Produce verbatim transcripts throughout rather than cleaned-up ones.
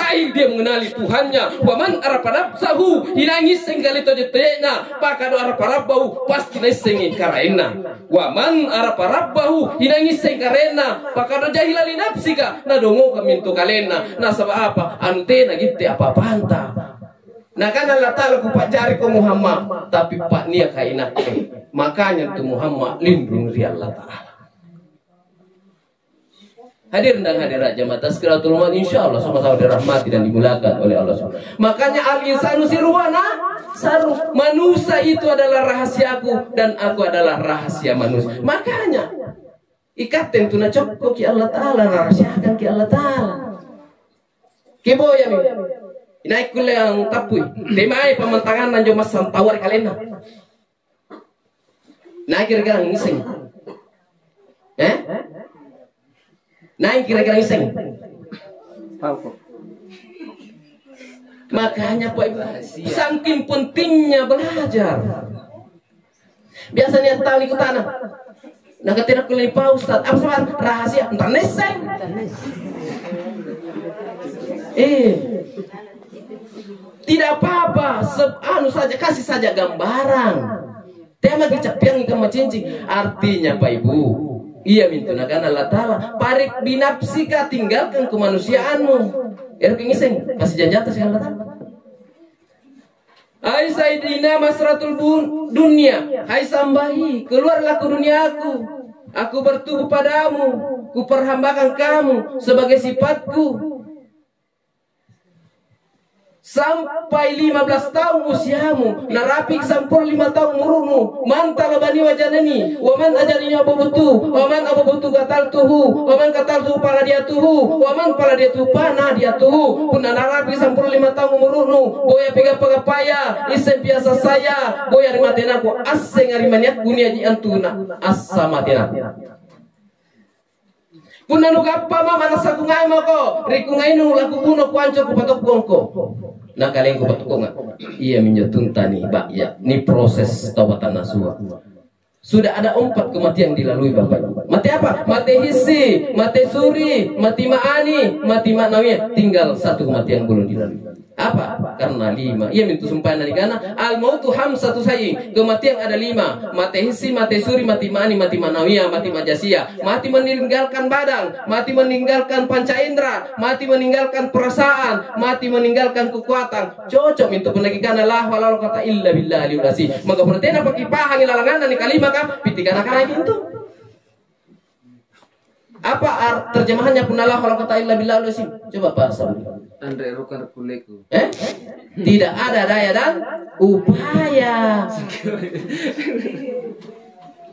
Ai dia mengenali Tuhannya. Wa man arafa nafsahu, inai ngisseng kale toje-toje'na, pakado arafa rabbahu, pasti naissengi Karaenna. Wa man arafa rabbahu, inai ngisseng Karaenna, pakado jahila li nafsika, nadongokang mintu kalenna. Nasaba' apa? Anu tena gitte apa-apanta. Nakana Allata'ala, "Kupa'jariko Muhammad, tapi pa'niaka inakke." Makanya tu Muhammad linrung ri Allata'ala. Hadirin dan hadirat jamaah Tazkiratul Maut, insya Allah sama-sama dirahmati dan dimuliakan oleh Allah subhanahu. Makanya al-insanu sirrun wa na-, sarru. Manusia itu adalah rahasiaku dan aku adalah rahasia manusia. Makanya ikatte tentu nacokkoki Allata'ala, narahasiakangki Allata'ala. Keboyami. Inai kulle ang tappui. Temai pammantanganna anjo massang tawwa ri kalenna. Nai kira-kira ngiseng? Eh? Nai kira-kira ngiseng? Makanya, Pak Ibu, saking pentingnya belajar. Biasa nia' tau nikutana, "Nakatena kulle pa Ustaz, apa sih, Pak? Rahasia, entar nesseng." Eh, tidak apa-apa, se-, anu saja, kasih saja gambaran. Tema kicappiangi kamma cinci. Artinya, Pak Ibu, iya mintu nakana Allah Ta'ala, "Farik binafsika, tinggalkan kemanusiaanmu." Ero' kingiseng, kasih janjata sih Allah Ta'ala. "Hai Sayyidina Masratul bun-, dunia, hai Sambahi, keluarlah ke duniaku. Aku bertubuh padamu, kuperhambakan kamu sebagai sifatku." Sampai lima belas tahun usiamu, narapi' sampuru lima tahun umuru'nu, man talabani wa janani, wa man ajanani wa bubutu, wa man abubutu qataltuhu, wa man qataltuhu faladiyatuhu, wa man faladiyatuhu fanadiyatuhu. Punna narapi' sampuru lima tahun umuru'nu, boya pigappa-gappaya, isseng piasa saya, boya ri matenaku, assenga ri maniakku niaji antuna, assa matenaku. Punna nugappa mama nasa kungai mako, ri kungainu lakubuno kuanco kupatokkongko. Na kalengku patokkonga. Iyaminjo tuntani ba'ya, ni proses tau batang nasua. Sudah ada empat kematian dilalui Bapak Ibu. Mati apa? Mati hissi, mati suri, mati ma'ani, mati ma'nawiyah. Tinggal satu kematian belum dilalui. Apa? Karena lima. Iyamintu sumpayanna nikana, "Al-mautu khamsatu syai'in." Kematian ada lima. Mate hissi, mate suri, mati ma'ani, mati ma'nawiyah, mati ma'jasia. Mati meninggalkan badan, mati meninggalkan panca indera, mati meninggalkan perasaan, mati meninggalkan kekuatan. Cocok mintu punna kikana la haula wala quwwata illa billah aliyul azim. Maka punna tena pakipahangi lalanganna ni kalimaka, pitikana-kanaki mintu. Apa ar-, terjemahannya punna la haula wala quwwata illa billahil azim? Coba bahasa. Anre rukar kuleku. Eh? Tidak ada daya dan upaya.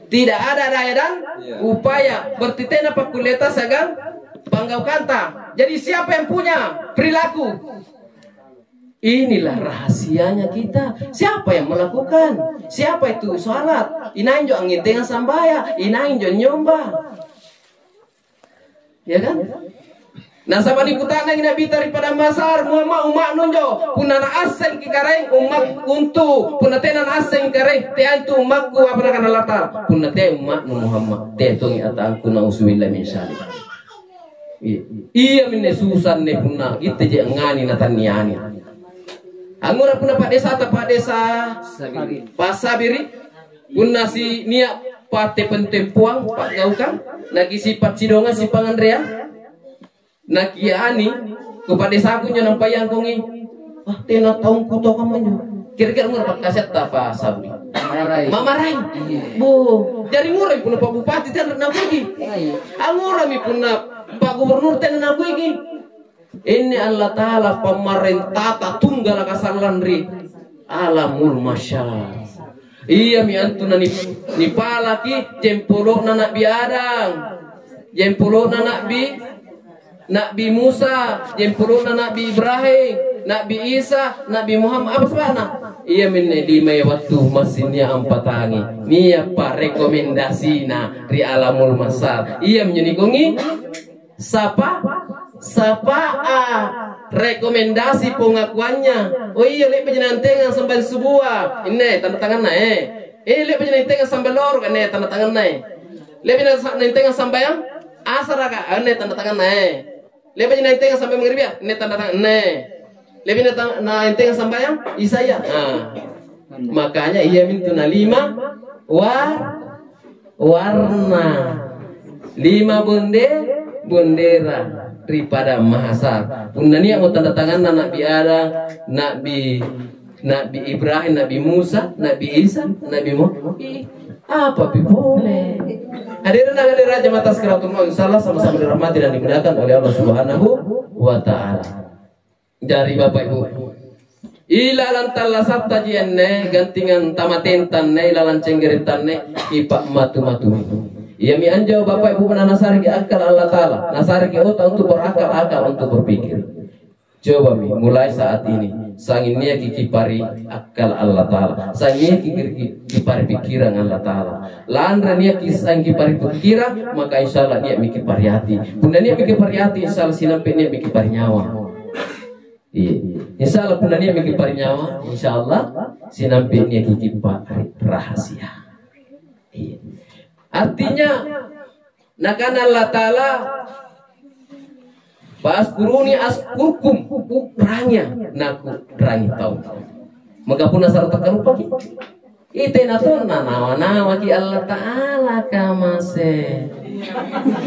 Tidak ada daya dan Iya. upaya. Berarti tena pakkulleta siagang panggaukanta. Jadi siapa yang punya perilaku? Inilah rahasianya kita. Siapa yang melakukan? Siapa itu salat? Inainjo angngintengang sambaya? Inainjo nyomba? Ya kan? Nasaba' nikuta'nangi Nabita ri padang Masar, "Muhammad, umma'nu njo. Punna naassengki Karaeng, ummakku untu'. Punna tena naassengki Karaeng, teai antu ummakku." Apa nakana Allata'ala? "Punna teai umma'nu Muhammad, teai tongi atangku, na'udzubillah min syalik." Iya. Iyaminne susanne punna gitte je angngani natanniani. Angngura punna pa'desata, pa'desa Sabiri. Pasabiri, punna si nia' pattempo-tempoang pa'gaukang, nakisipa' cidongang sipanganreang, nakiani, kupa'desaku njo nampayangkongi. Ah, tena taungku tau kammanjo. Kira-kira ngura pakkasiatta apa Sabri? Mamarai. Mamarai. Iya. Bo, jari ngurai punna Pak Bupati tena nakuiki. Iya. Angurami punna Pak Gubernur tena nakuiki. Inni Allata'ala pamarentata tunggalaka sallang ri alamul mahsyar. Iami antu nani-, nipalaki jempolo'na Na'bi Adam, jempolo'na Na'bi, Na'bi Musa, jempolo'na Na'bi Ibrahim, Na'bi Isa, Na'bi Muhammad, apa saba'na? Iaminne limaya wattu massing nia' ampatangi, nia'pa rekomendasina ri alamul mahsyar. Iaminjo nikongi Sapa-, sapa'a rekomendasi pengakuannya. Oh iya, le'baji nantengang sambayang subua. Inne, tanda tanganna, eh. Eh, le'baji nantengang sambayang loro, inne, tanda tanganna, eh. Le'baji na-, nantengang sambayang asaraka, inne, tanda tanganna, eh. Le'baji naentenga sambayang Manggaribia? Nne tanda tangan, nne. Le'baji nata-, naentenga sambayang Isaya? Ah. Makanya iamintu na lima war-, warna. Lima bonde-, bondera ri Padang Mahasar. Punna nia'mo tanda tanganna Na'bi Adam, Na'bi Nabi Ibrahim, Nabi Musa, Nabi Isa, Nabi Muhammad. Ih, apa pi pole? Hadirin dan hadirat jamaah Tazkiratul Maut, insya Allah sama-sama dirahmati dan dimuliakan oleh Allah Subhanahu wa Ta'ala. Jari, Bapak Ibu, ilalang tallasatta ji anne, gantingan tamatenta anne, ilalang cenggere'ta anne, kipa'matu-matui. Iami anjo, Bapak Ibu, punna nasareki akal Allah Ta'ala, nasareki otak untuk berakal, akal untuk berpikir. Cobami, mulai saat ini, sanging niaki kipari akal Allah Ta'ala, sanging niaki ki-, ki-, kipari pikkirang Allah Ta'ala. Lanre niaki sanging kipari pikkirang, maka insya Allah nia'mi kipari ati. Punna nia'mi kipari ati, insya Allah sinampe nia'mi kipari nyawa. Iya. Insya Allah punna nia'mi kipari nyawa, insya Allah sinampe niaki kipari rahasia. Iya. Artinya, Nakana Allah Ta'ala, "Fazkuruni azkurkum," u'rangia, naku'rangi tau. Maka punna sara takkalupaki, itena tonna nawa-nawaki Allah Ta'ala kamase.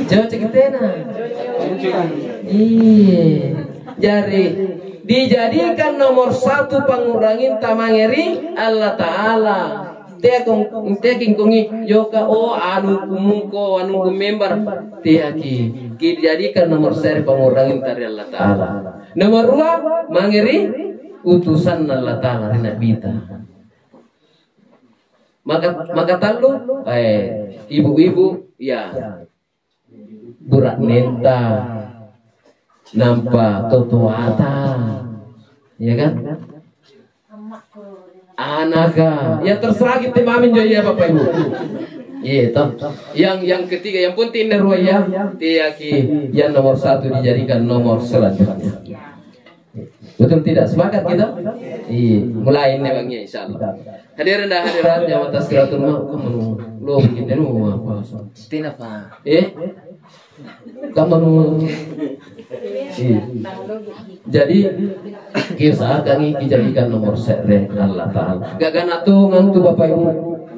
Cocok tena? Iya. Jari, dijadikan nomor satu pangu'ranginta mange ri Allah Ta'ala. Teako-, teaki ngkongi joka, oh, anu kumuko, anu kumembar. Teaki. Kijadikan nomor se're pangu'ranginta ri Allah Ta'ala. Nomor dua, mange ri utusanna Allah Ta'ala, ri Nabita. Maka, maka tallu, eh, ibu-ibu, ya. Bura'nenta, nampa totoata, ya kan? Anaka, ya terserah kita mami jo, ya Bapak Ibu. Iya toh. Yang, yang ketiga, yang penting ini rua ya. Tiaki, yang nomor satu dijadikan nomor selanjutnya. Betul tidak? Sepakat kita? Iya, mulai ini bang ya, insya Allah. Hadirin dan hadirat jamaah Tazkiratul Maut, kamu lo bikin dulu apa? Tina, Pak. Eh? Kamu lo. Iya. Jadi, kiusahakangi kijadikan nomor se're Allah Ta'ala. Gagana tongang tu Bapak Ibu,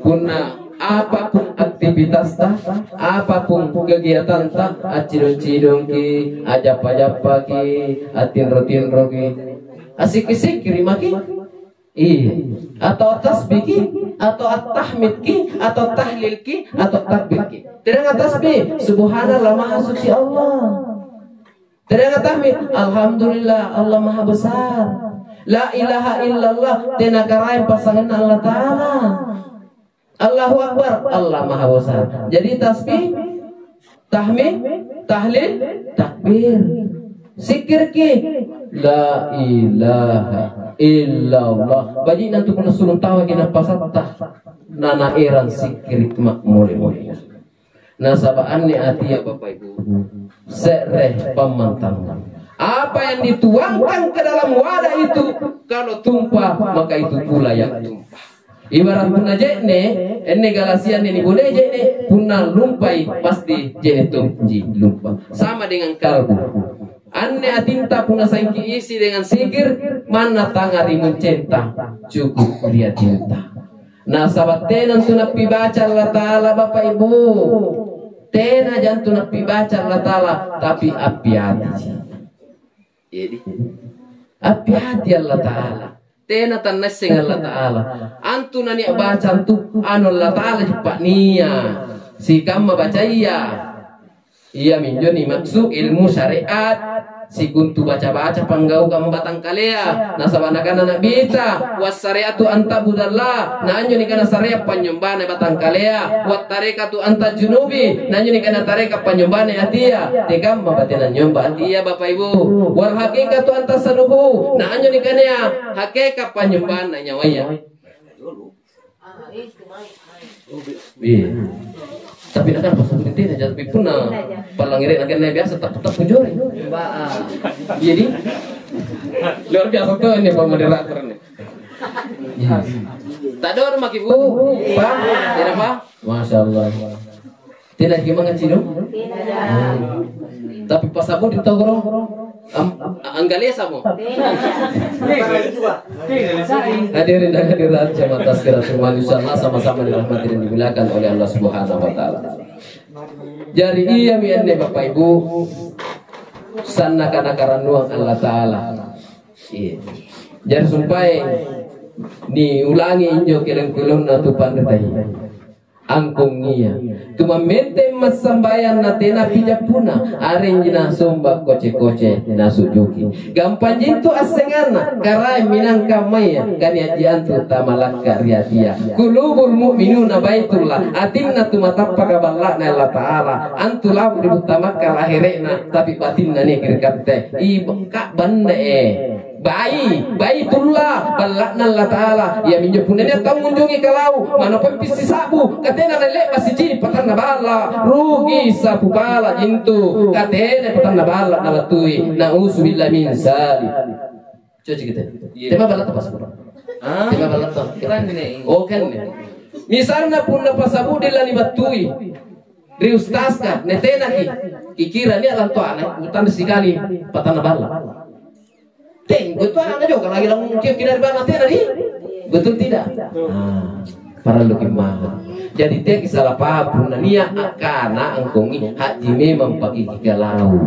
punna apapun aktivitasta, apapun kegiatanta, accidong-cidongki, ajappa-jappaki, attinro-tinroki, assikki-sikkiri maki, iya, atau tasbihki, atau at-tahmidki, atau tahlilki, atau takbirki. Tenanga tasbih, subhanallah, maha suci Allah. Tenanga tahmid, alhamdulillah, Allah maha besar. La ilaha illallah, tena karaeng passanganna Allah Ta'ala. Allahu Akbar, Allah Maha Besar. Jadi tasbih, tahmid, tahlil, takbir. Zikirki, la ilaha illallah. Baji'na tu punna sulung tawaki nappasatta. Nanaerang zikir ma'mole-mole. Nasaba' anne atia, Bapa Ibu, se're pammantang. Apa yang dituangkan ke dalam wadah itu, kalau tumpah, maka itu pula yang tumpah. Ibarat punna je'ne', enne galasi anne nibunei je'ne', punna lumpai pasti je'ne' tonji lumpa. Sama dengan kalbu. Anne atinta punna sangki isi dengan zikir, manna tanga ri muncenta, cukup ri atinta. Nasaba' tena antu nappibaca Allata'ala, Bapa Ibu. Tena jantu nappibaca Allata'ala, tapi appiatiji. Jadi, appiati Allata'ala. Tena tannaisseng Allata'ala. Antu nania' baca antu, anu Allata'ala jipa'nia. Sikamma bacaya. Iaminjo nimaksu ilmu syariat. Sikontu baca-baca panggaukang batangkalea. Nasaba' nakana Nabita, "Wassareatu antabudallah." Na anjo nikana sarea panynyombanna batangkalea. "Wattarekatu antajunubi." Na anjo nikana tareka panynyombanna atia. Tekamma bate nanynyomba atia, Bapa Ibu. "Wal hakikatu antasaluhu." Na anjo nikanaya hakeka panynyombanna nyawaya. Iya. Tapi nakana pas tena, tapi punna palangngere' nakana biasa tappu-tappu jore. Jadi luar biasa to ini Pak moderator ini. Iya. Tadoro maki Bu, Pak. Tidak, Pak. Masya Allah. Tidak gimana Cino? Tapi pasabudi togoro, am-, anggalesamo. Hadirin dan hadirat jamaah tazkiratul maut, insyaallah sama-sama dirahmati dan dimuliakan oleh Allah Subhanahu wa Ta'ala. Jari, iami anne, Bapak Ibu, sannaka nakarannuang Allah Ta'ala. Iya. Jari, sumpae niulangi injo keleng-kelengna tu panritaia. Angkongia. Tumammenteng massambayang na tena pijappuna, arenji nasomba koce-koce nasujuki. Gampang jintu assenganna, Karaeng minangkammaya, kaniaji antu tamalakka ri atia. Qulubul mu'minuna baitullah, atinna tumatappaka balla'na Allata'ala, antu la'bi ri butta Makkah lahere'na, tapi batinna niaki ri katte. I, ka-, banne, eh. Bai, Baitullah, balla'na Allata'ala. Iaminjo punna nia' tau ngunjungi kalau, manna poi pissi sa'bu, katena le'ba' sicini' patanna balla', rugi sapu pala' jintu, katena patanna balla' nabattui. Na'udzubillah min dzalik. Coba kita. Iya. Tema balla' apa, Pak? Ah? Tema balla' apa? Keren nih. Oh, kan nih. Misalna punna pasabudi lanibattui ri ustazka, netenaki, kikira nia' lantoana, utang sikali patanna balla'. Teng, betul ada juga lagi lamun kiok kita di bawah tena di? Betul tidak? Ah, parallu kimmaha. Jadi teki salah paham punna nia' akkana angkongi haji memang paki kalau.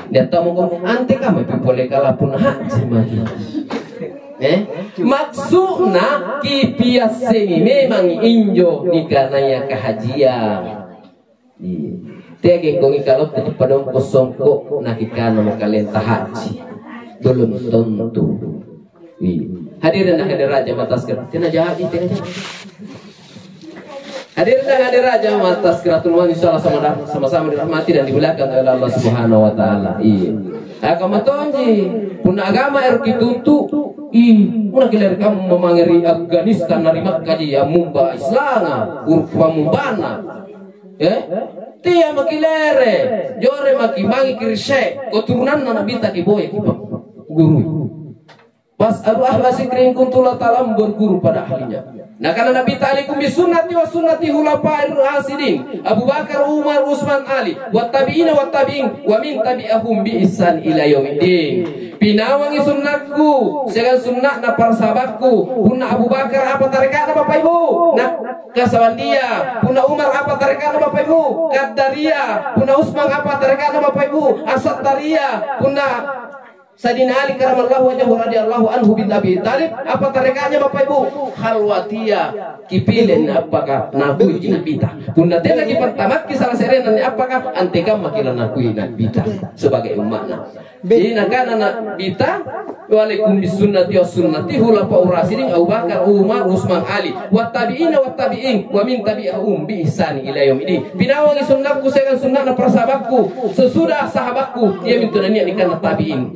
Nia' tau mongko ante kamma pi pole kalau punna haji maki. Eh? Maksudna kipiassengi memang injo nikanaya kahajiang. Iya. Teagang kongi kalau tadi padongko songko nakikana makalenta haji. Belum tentu. Iya. Hadirin dan hadirat jamaah tazkirah. Tena jadi, tena jadi. Hadirin dan hadirat jamaah tazkiratul maut, insyaallah sama, sama-sama dirahmati dan dimuliakan oleh Allah Subhanahu wa Taala. Iya. Agama tonji, punna agama ero kitutu, ih, muna kileri kamu mamangeri Afghanistan, nari Makkah ji, ammumba Islanga, uruk pamumbana. Eh? Tia maki lere, jore maki mangi kirise, keturunanna Nabi ta kiboya ki guru. Pas aduh ahla zikri in kuntum la ta'lamun, berguru pada ahlinya. Nakana Nabi ta, "Alaikum bisunnati wa sunnati khulafair rasyidin, Abu Bakar, Umar, Utsman, Ali, wa tabi'ina wa tabi'in, wa min tabi'ahum bi ihsan ila yaumiddin." Pinawangi sunnakku, siagang sunna'na para sahabatku. Punna Abu Bakar apa tareka'na, Bapak Ibu? Na Kasawandia. Punna Umar apa tareka'na, Bapak Ibu? Kaddaria. Punna Utsman apa tareka'na, Bapak Ibu? Asattariyah. Punna Sayyidina Ali karamallahu wajhahu radhiyallahu anhu bin Abi Thalib, apa tareka'nya, Bapak Ibu? Khalwatiyah. Kipile appaka nakui Nabita. Punna tena kipantamakki salah se'rena appaka, antekamma kila nakui Nabita sebagai umma'na. Jadi nakana Nabita, "Wa alaikum bisunnati wa sunnati khulafaur rasyidin Abu Bakar, Umar, Utsman, Ali, wa tabi'ina wa tabi'in, wa min tabi'ahum bi ihsani ila yaumiddin." Pinawangi sunnakku siagang sunna'na para sahabatku, sesudah sahabatku, iamintu nania' nikanna tabi'in.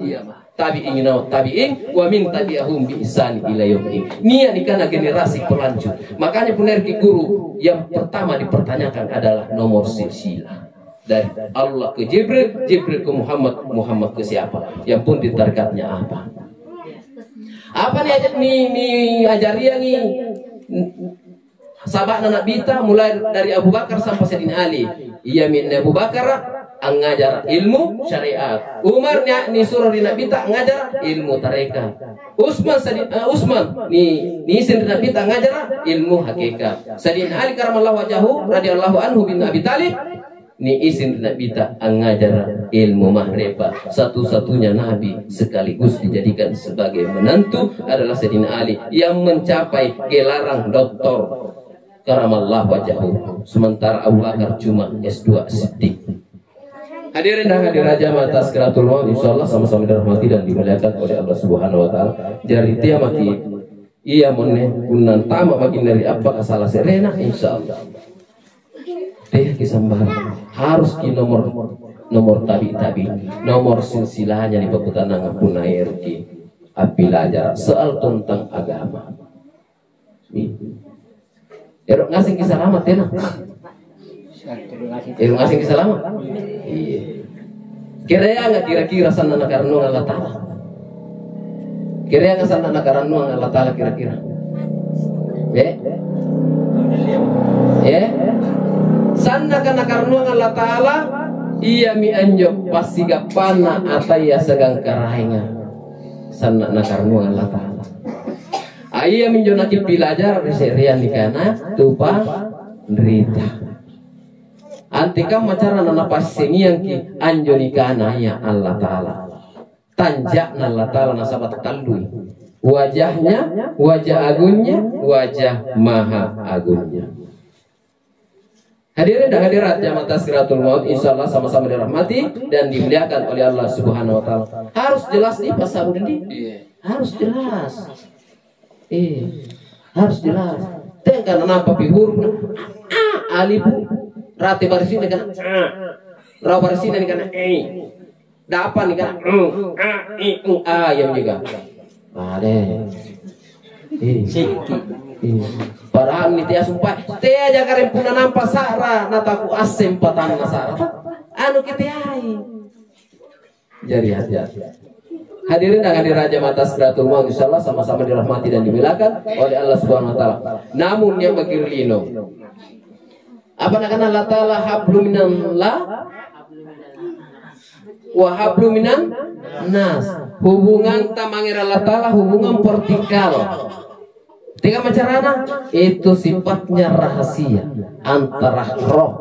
Tabi'in, tabi'in, wa min tabi'ahum bi ihsani ila yaumiddin. Nia' nikana generasi pelanjut. Makanya punna ero' ki guru, yang pertama dipertanyakan adalah nomor silsilah. Dari Allah ke Jibril, Jibril ke Muhammad, Muhammad ke siapa? Yang penting tarikatnya apa? Apa ni aja-, ni, ni ajariangi Saba'na Nabita, mulai dari Abu Bakar sampai Sayyidina Ali. Iaminne Abu Bakar angngajara ilmu syariat. Umar nia-, nisuro ri Nabita angngajara ilmu tarekat. Utsman Sayyid-, eh, Utsman ni-, niiseng ri Nabita angngajara ilmu hakikat. Sayyidina Ali karamallahu wajhahu radhiyallahu anhu bin Abi Thalib, niiseng ri Nabita angngajara ilmu ma'rifat. Satu-satunya nabi sekaligus dijadikan sebagai menantu adalah Sayyidina Ali yang mencapai gelarang doktor karamallahu wajhahu. Sementara Abu Bakar cuma S dua Siddiq. Hadirin dan hadirat jamaah Tazkiratul Maut, insyaallah sama-sama dirahmati dan dimuliakan oleh Allah Subhanahu wa Ta'ala. Jari tia maki, iaminne punna antama' maki ri appaka salah se'rena, insyaallah. Teaki sambarang. Harus ki nomor, nomor tabi'-tabi', nomor silsilahnya ri pakkuta'nang punna ero' ki appilaja soal tentang agama. Iya. Ero' ngaseng ki salamat tena? Ero' ngaseng ki salamat? Iya. Kereanga kira-kira sanna' nakarannuang Allata'ala? Kereanga sanna' nakarannuang Allata'ala kira-kira? Eh? Eh? Sannaka nakarannuang Allata'ala? Iami anjo passigappanna ataya siagang karaenga, sanna' Nakarannuang Allata'ala. A, iaminjo nakipilajara' ri se'reang nikana tu panrita. Antekamma carana napassengiangki' anjo nikanaya Allata'ala? Tanja'na Allata'ala nasaba' tallui. Wajahnya, wajah agungnya, wajah maha agungnya. Hadirin dan hadirat jamaah Tazkiratul Maut, insya Allah sama-sama dirahmati dan dimuliakan oleh Allah Subhanahu wa Ta'ala. Harus jelas nih, Pak Sabudin, nih. Iya. Harus jelas. Iya. Harus jelas. Tengka nampa pi huruf, a, alifu, rate barisina kan, a. Rau barisina kan, e. Dapa nih kan, mm, a, i, u, a, yang juga. Ada. Ih. Ih. Padahal nih tea sumpah, tea jakareng punna nampa sa'ra, nataku asseng patanna sa'ra. Anu kiteai. Jadi hati-hati. Hadirin dan hadirat jamaah Tazkiratul Maut, insya Allah sama-sama dirahmati dan dimuliakan oleh Allah Subhanahu wa Ta'ala. Namun yang bagi lino, apa nakana Allah Ta'ala, hablum minallah wa hablum minan nas. Hubunganta mange ri Allata'ala hubungan vertikal. Teka macarana, itu sifatnya rahasia antara roh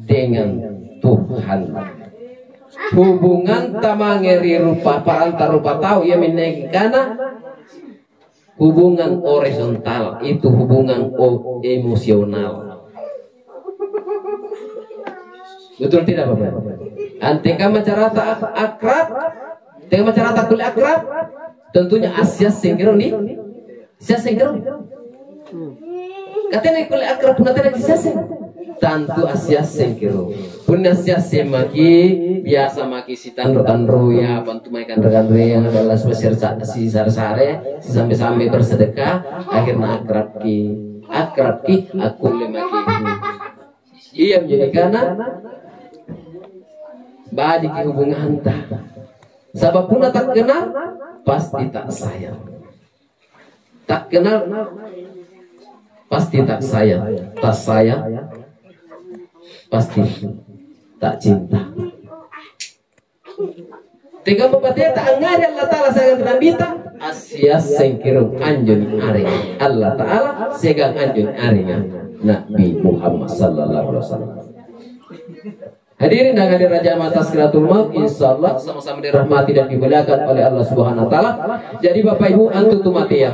dengan Tuhan. Hubunganta mange ri rupa, paranta rupa tau, iaminne kana hubungan horizontal, itu hubungan o-, emosional. Betul tidak, Bapak? Antekamma carata akrab? Antekamma carata kulle akrab? Tentunya assiasseng kiro ni, siasseng kiro. Katena kulle akrab punna tena kisiasseng. Tantu assiasseng kiro. Punna siasseng maki, biasa maki sitanro-tanroya, bantu mae kanre-kanreang, adalah sisare-sare, sisambe-sambe bersedekah, akhirnya akrabki. Akrabki, akkulle maki. Iya menjadi kana bajiki hubunganta. Sabab punna tak kenal, pasti tak sayang. Tak kenal, pasti tak sayang. Tak sayang, pasti tak cinta. Tegampa bateta angngari Allata'ala siagang Nabita, assiasseng kirung anjo ni areng Allata'ala siagang anjo ni arenga Nabi Muhammad sallallahu alaihi wasallam. Hadirin dan hadirat jamaah Tazkiratul Maut, insya Allah sama-sama dirahmati dan dimuliakan oleh Allah Subhanahu wa Ta'ala. Jadi, Bapak Ibu, antu tu matea,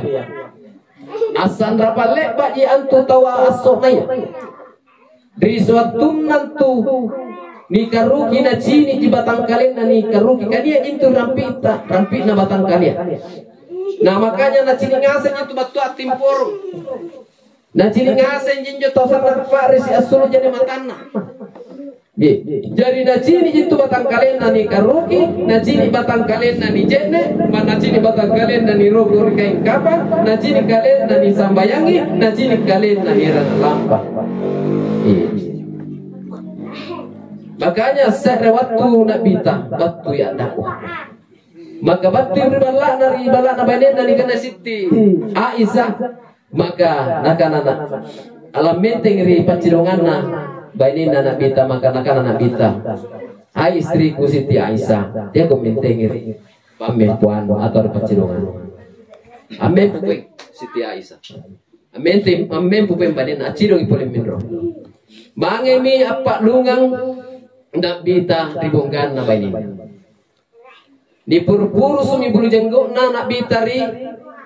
assanrapang le'ba'ji antu taua asso'naya. Ri suattunna antu nikaruki, nacini'ji batangkalenna nikaruki, kania intu rampi'ta, rampi'na batangkalea. Na makanya nacini' ngaseng antu battua attimporong. Nacini' ngasenji injo tau sanna' pa'risi' assulu' je'ne' matanna. Ye. Jari nacini'ji tu batangkalenna nikaruki, nacini' batangkalenna nije'ne', ma-, nacini' batangkalenna niroko ri kaeng kapang, nacini' kalenna nisambayangi, nacini' kalenna nierang lampa. Iya. Makanya se're wattu Nabita battu ya'dakwah. Maka battu ri balla'na, ri balla'na bainenna nikanaya Sitti Aisyah. Maka nakanana, "Alammenteng ri paccidonganna bainenna Nabita." Maka nakana Nabita, "Hai istriku Siti Aisyah, teako mentengi ri pammempoannu atau ri paccidongannu." Ammempo poeng Siti Aisyah. Ammenteng, ammempo poeng bainenna, accidongi pole minro. Mangemi appa'lungang Nabita ri bongkanna bainenna. Nipuru-purusumi bulu jenggo'na Nabita ri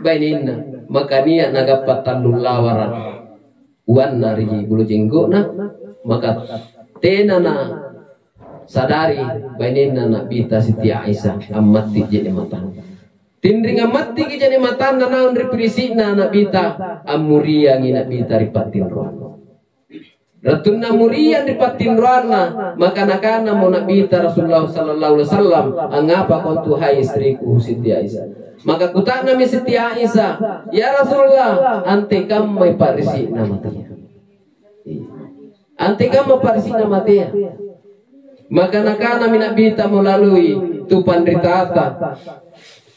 bainenna. Maka nia' nagappa tallu lawara' uanna ri bulu jenggo'na, maka tena nasadari bainenna Nabita Siti Aisyah ammatti' je'ne' matanna. Tinring ammatti'ki je'ne' matanna naung ri pirisi'na Nabita, ammuriangi Nabita ri pattinroanna. Wattunna muriang ri pattinroanna, maka nakanamo Nabita Rasulullah sallallahu alaihi wasallam, "Angngapako antu hai istriku Siti Aisyah?" Maka kuta'nammi Siti Aisyah, "Ya Rasulullah, antekammai pa'risi'na matea?" Iya. "Antekamma pa'risi'na matea?" Maka nakanami Nabita melalui tu panritata,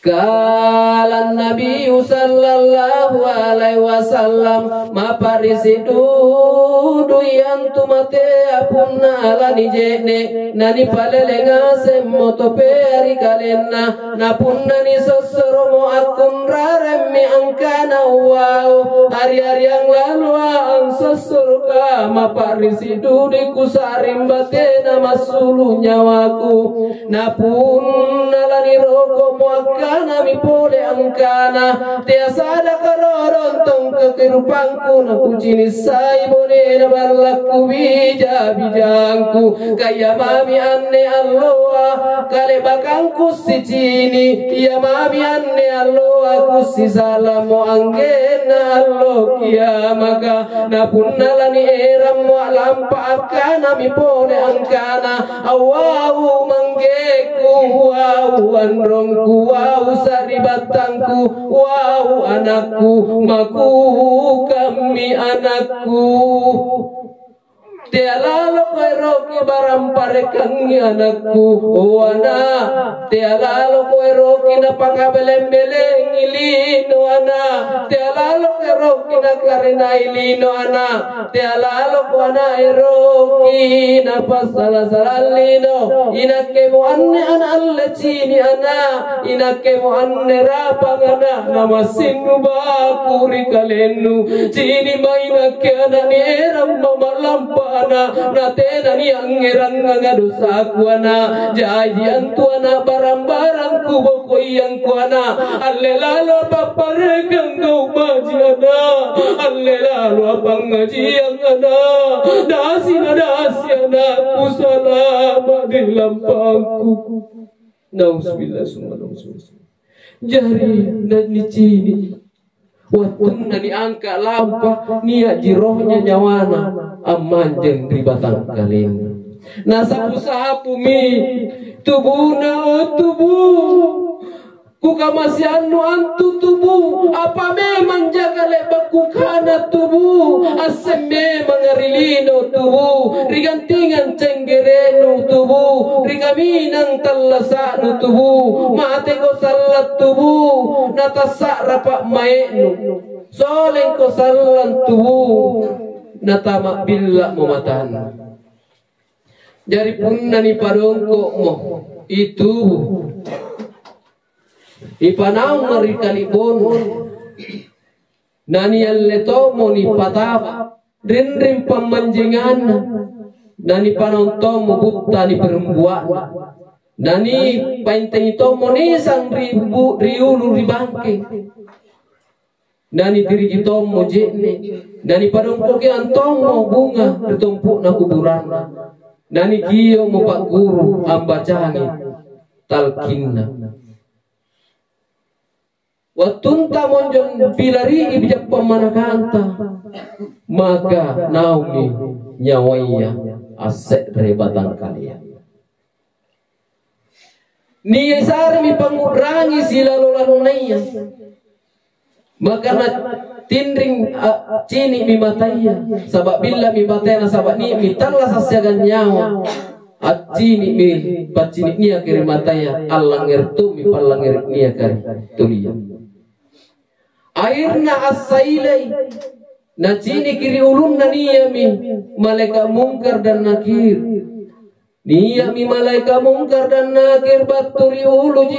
Qala Nabiyyu sallallahu alaihi wasallam, "Mapa'risi' dudui antu matea punna lanije'ne', nanipalele ngasemmo topea ri kalenna." Na punna nisossoro'mo akkunraremmi angkana, "Wau, ari-ariang laloa ansossoroka, mapa'risi' dudui kusa'ring batena massulu' nyawaku." Na punna laniroko'mo akkanami pole angkana, "Tea sadaka rorong tongkoki rupangku, nakucini' sai bonena ballakku bija-bijangku, kaya mami anne alloa, kalebakangku sicini', ia mami anne alloa kussisalamo anggenna allo kiamaka." Na punna lanierammo a'lampa akkanami pole angkana, "Awwau manggeku, wau anrongku, wau sari'battangku, wau anakku, makukammi anakku." Tea laloko eroki barang parekangi anakku, o ana'. Tea laloko eroki napakabeleng-belengi lino ana'. Tea laloko eroki nakarenai lino ana'. Tea laloko ana' eroki napassala-salang lino. Inakkemo anne ana' alle cini' ana'. Inakkemo anne rapang ana', namassing nubaku ri kalennu. Cini' mae inakke ana' nierang mama lampa ana', natena niangngerangngang dosaku ana'. Jaji antu ana' barang-barangku bokoiangku ana'. Alle lalo papparekang gau' baji' ana'. Alle lalo appangngajiang ana'. Dasi na dasi anakku salama' ri lampangku. Nauzubillah, summa nauzubillah. Jari, nanicini'. Wattunna niangka' lampa, nia'ji rohnya nyawana ammanjeng ri batangkalenna. Nasapu-sapumi tubuna, "O tubu, kukamaseannu antu tubu, apa memang jaka le'ba' kukana tubu? Asseng memanga ri lino tubu, ri gantingang cenggere'nu tubu, ri kaminang tallasa'nu tubu, mateko sallang tubu, natassa'ra pa'mae'nu, solengko sallang tubu, natama'billa'mo matannu." Jari punna nipadongko'mo, itubu, ipanaung ri kali'bonu, nanialle tommo nipataba' rinring pammanjenganna, nanipanaung tommo butta niparumbua'na, nanipaentengi tommo nisang ri bu-, ri ulu ri bangke. Nanitiriki tommo je'ne', nanipadongkokiang tommo bunga ri tompo'na kuburanna, nanikio'mo pa'guru ambacangi talkinna. Wattunta monjo pilari'i bija' pammanakanta, maka naummi nyawaya asse're batangkalea. Niasaremi pangngu'rangi silalo lannaya. Maka natinring, a, cini'mi mataya, saba' billa'mi mataya, nasaba' nia'mi tallasa' siagang nyawa. Accini'mi paccini' niaka ri mataya, allangngere' tommi pallangngere' niaka ri tulia. Akhirna assailai, naciniki ri ulunna nia'mi malaeka' Mungkar dan Nakir. Nia'mi malaeka' Mungkar dan Nakir battu ri uluji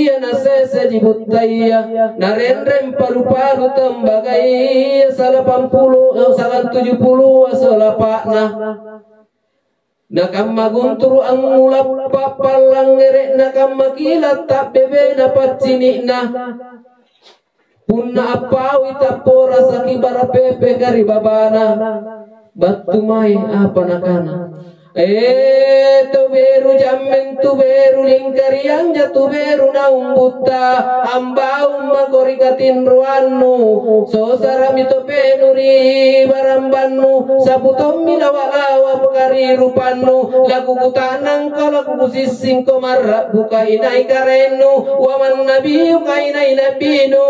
ia naseseji buttaya, narenreng palu-palu tembagaya salapampulo, eh, salang tujupulua salapa'na. Nakamma gunturu' angngulappa' pallangngere'na kamma kila' ta'bebena paccini'na. Punna appaui tapporasaki bara' pepeka ri babana, battu mae apa nakana, "E, tu beru jammeng, tu beru lingkariang ja, tu beru naung butta, ambaung mako ri katinroannu, sosara'mi topenu ri barambannu, sapu tommi lawa-lawa pokarirupannu, lakukuta'nangko, lakukusissingko marra'buka inai karaennu, wa man nabiyuka inai nabinu,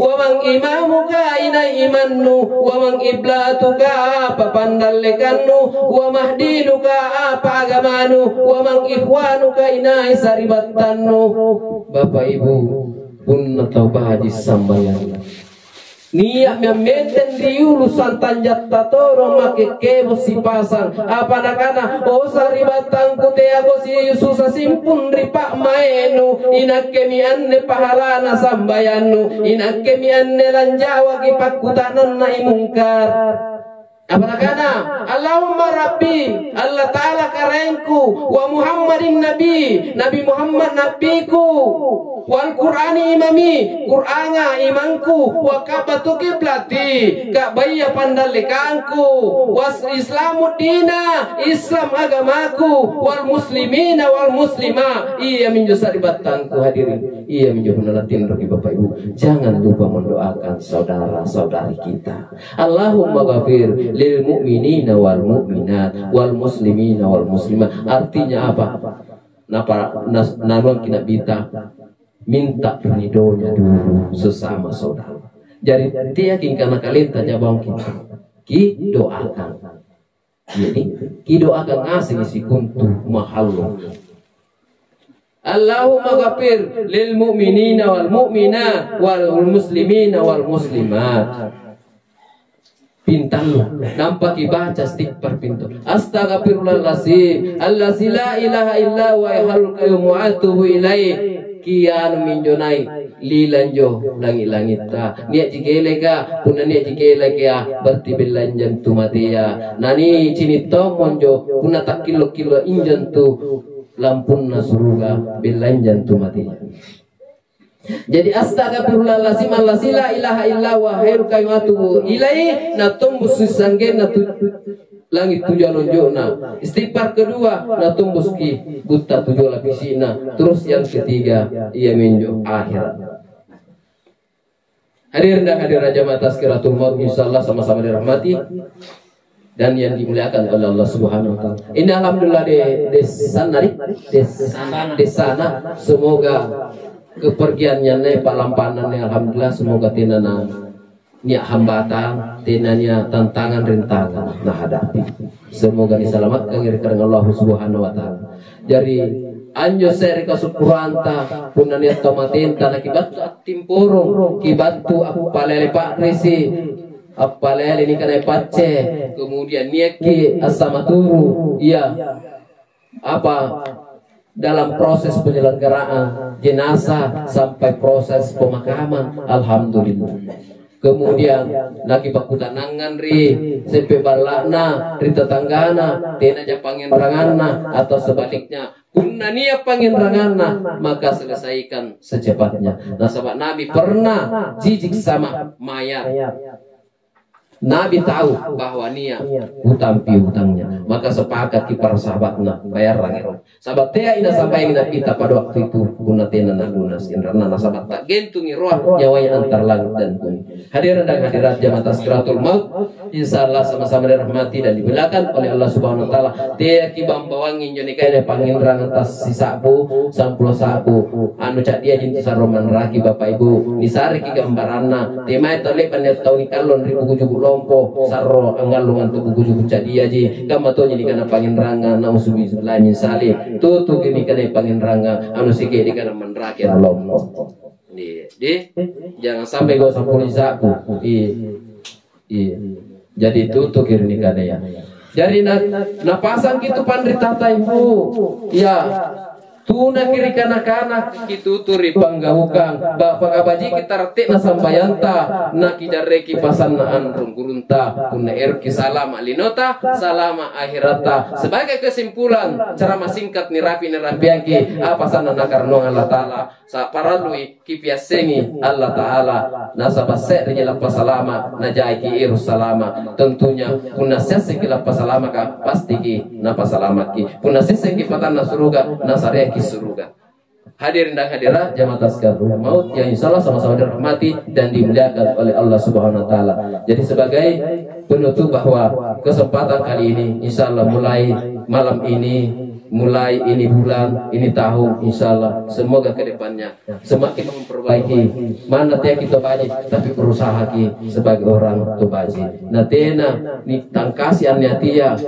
wa man imamuka inai imannu, wa man iblatuka apa pandallekannu, wa mahdinuka apa agamanu, wa man ikhwanuka, inai sari'battannu. Bapa Ibu, punna tau baji' sambayang, nia'mi ammenteng ri ulu santang jatta todong make kebo sipasang. Apa nakana, "O sari'battangku, teako si-, susa simpung ri pa'maenu, inakkemi anne pahalana sambayannu, inakkemi anne lanjawaki pakkutananna i mungkar." Apa nakana, "Allahumma Rabbi, Allata'ala Karaengku, wa Muhammadin Nabi, Nabi Muhammad Nabbiku, wal Qur'ani imami, Qur'anga imangku, wa Ka'batu kiblati, Ka'baya pandallekangku, was Islamu dina, Islam agamaku, wal muslimina wal muslima." Iaminjo sari'battangku, hadirin. Iaminjo punna natinroki Bapak Ibu, jangan lupa mendoakan saudara-saudari kita. Allahumma ghafir lil mu'minina wal mu'minat wal muslimina wal muslimat. Artinya apa? Napa-, nas-, nanuangki Nabita, minta ridhonya dulu sesama saudara. Jadi, teaki angkana kalenta jabang kita. Kidoakan. Jadi, kidoakan ngasengi sikontu mahallo. Allahumma ghafir lil mu'minina wal mu'minat wal muslimina wal muslimat. Pintallu, nampa kibaca istighfar pintu. Astaghfirullahalazim, allazi la ilaha illa huwa hayyul qayyum wa atubu ilaih. Kianu minjo nai', lila anjo langi'-langitta. Nia'ji keleka, punna nia'ji keleka, berarti bellanja antu matea. Nanicini' tommo anjo, punna takkillo-killo injo antu lampunna suruga, bellanja antu matea. Jadi, astaghfirullahalazim allazi la ilaha illa huwa hayyul qayyum wa atubu ilaih, natombosi sanggenna tu-, langi' tuju alonjo'na. Istighfar kedua, natomboski butta tuju lapisi'na. Terus yang ketiga, iaminjo akhirat. Hadirin dan hadirat jamaah Tazkiratul Maut, insyaallah sama-sama dirahmati dan yang dimuliakan oleh Allah Subhanahu wa Ta'ala. Ini alhamdulillah de-, desana, de-, desana. Semoga kepergiannya ne, pa'lampanna ne, alhamdulillah, semoga tena na nia' hambatan, tena nia' tantangan, rintangan nahadapi. Semoga nisalamatkangi ri karaeng Allah Subhanahu wa Ta'ala. Jari, anjo se're kasukkuranta, punna nia' tau matenta, nakibattu attimporong, kibattu appalele pa'risi, appalele nikanai pacce, kemudian nia'ki assamaturu, iya, apa, dalam proses penyelenggaraan jenazah sampai proses pemakaman, alhamdulillah. Kemudian, nakipakkuta'nangang ri seppe' balla'na, ri tetanggana, tenaja pangngeranganna, atau sebaliknya, punna nia' pangngeranganna, maka selesaikan secepatnya. Nasaba' Nabi pernah jijik sama mayat. Nabi tahu bahwa nia' hutang piutangnya, maka sepakatki para sahabatna, "Bayarrangi ero'." Saba' teai nasambayangi Nabita pada waktu itu, punna tena nalunasi inranna, nasaba' ta'gentungi roa nyawaya antara langit dan bumi. Hadirin dan hadirat jamaah Tazkiratul Maut, insyaallah sama-sama dirahmati dan dimuliakan oleh Allah Subhanahu wa Ta'ala. Teaki bambawangi injo nikaina pangnginrang tas sisa'bu, sampulo sa'bu. Anu ca'diaji intu sarro manraki, Bapak Ibu. Nisareki gambaranna. Temae tau le'ba' nia' tau nikallong ri buku juku' lompo, sarro angngallong antu buku juku' ca'diaji. Kamma tonji nikana pangnginranga, nauzubillahi min zalik. Tutuki nikana pangnginranga, anu sike'de' kana manraki anu lompo. Di, di, jangan sampai gau' sampulo sa'bu. Iya. Iya. Jadi tutuki ri nikanaya. Jari na-, napasangki tu panritata, Ibu. Ya. Tunaki ri kana-kana, kitutu ri panggaukang. Ba-, pakabajiki taratte'na sambayanta, nakijarreki pasanna anrong gurunta. Punna eroki salama' linota, salama' akhiratta. Sebagai kesimpulan, ceramah singkat nirapi' nirampiangki, apa sanna' nakarannuang Allah Ta'ala. Sa-, parallui kipiassengi Allah Ta'ala, nasaba' se'reji lappasalama', najaiki ero' salama'. Tentunya, punna siassengki lappasalamaka, pastiki Napasalamakki. Punna siassengki patanna suruga, nasareakki suruga. Hadirin dan hadirat, jamaah Tazkiratul Maut yang insyaallah sama-sama dirahmati dan dimuliakan oleh Allah Subhanahu wa Ta'ala. Jadi, sebagai penutup bahwa kesempatan kali ini, insyaallah mulai malam ini, Mulai ini bulan, ini tahun, insya Allah, semoga ke depannya semakin memperbaiki. Mana teaki to baji, tapi berusahaki sebagai orang to baji. Na tena nitangkasi anne atia,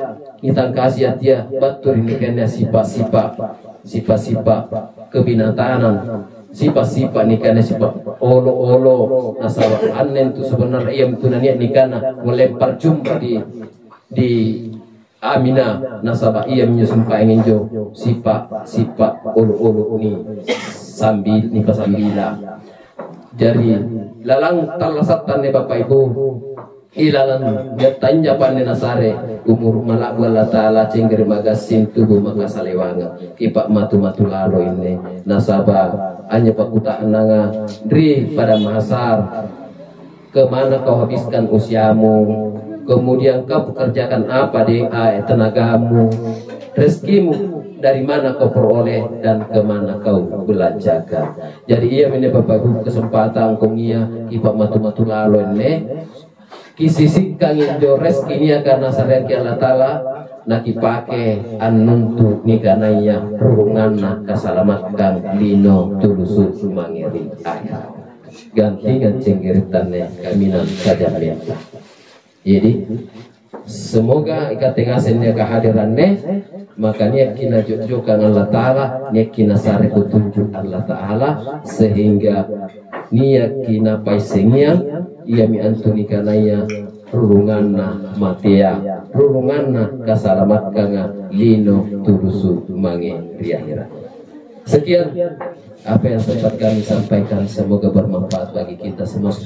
nitangkasi atia battu ri nikanne sipa-sipa, sipa-sipa kebinatangan, sipa-sipa nikanne sipa olo-olo. Nasaba anne tu sebenarnya ia tu nania nikana melempar jumpa di di Amina, nasaba iaminjo sumpaeng injo sipa-sipa olo-olo ni sambil nipasambila. Jari lalang tallasattanne Bapak Ibu, ilalang jattanya panne nasare umur mala'bu Allah Ta'ala cenggere magassing tubu maka salewanga kipa matu-matu lalo inne nasaba anya pakuta'nanga ri pada mahasar kemana kau habiskan usiamu, kemudian kau pekerjakan apa deng ae tenagamu, rezekimu dari mana kau peroleh dan kemana kau belanjakan. Jadi ia mene Bapak Ibu kesempatan kong ia kipa matu-matu lalo enne kisisikkang injo rezeki nia karena sareangki Allah Ta'ala nakipake annuntu nikanaya rurunganna kasalamatkan lino tulusu mangeri akhirat. Gantingan cenggerettanne kaminang saja menta. Jadi semoga ikate ngaseng nia kehadiranne maka niakki najokjokang Allah Ta'ala, niakki nasare petunjuk Allah Ta'ala sehingga niakki napaissengiang iami antu nikanaya rurunganna matea, rurunganna kasalamatkanga lino tulusu mange ri akhirat. Sekian apa yang sempat kami sampaikan, semoga bermanfaat bagi kita semua.